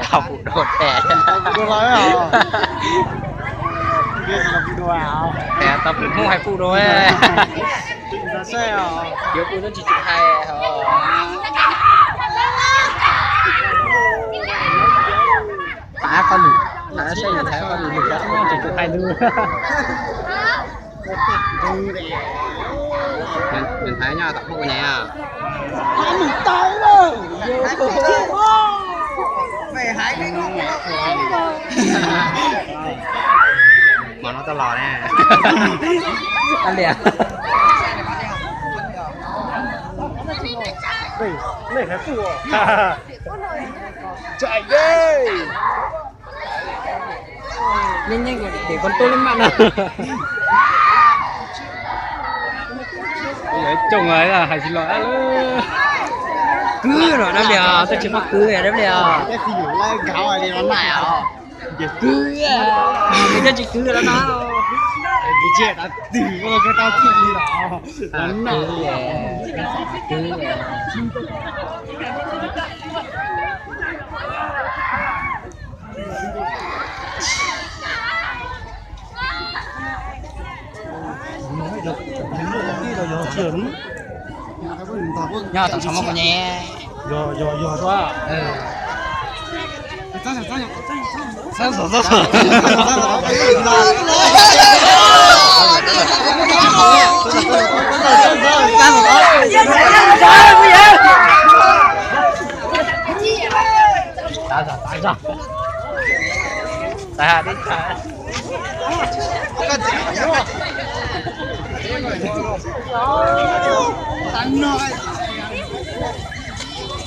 Tau pum dua thiab. Tau pum Hmoob hais pum dua. Yuav pum tsis tsis hais. Tav qhov lwm, tav saib yus thaiv qhov lwm lwm tsis tsis hais lus. Nws thaiv nyob tom Hmoob ua nyas. Mov no tau los ne. Nyeej nyeej tim koj tub li mas no. Coob hais tsis los. Kwv no dab li os, twb tsis muaj kwv dab li os. Kwv, nws twb tsis kwv los no. Nyob tom tshav muaj kuv nyem. Tav zog, tav zog. Tav zog. Tav no.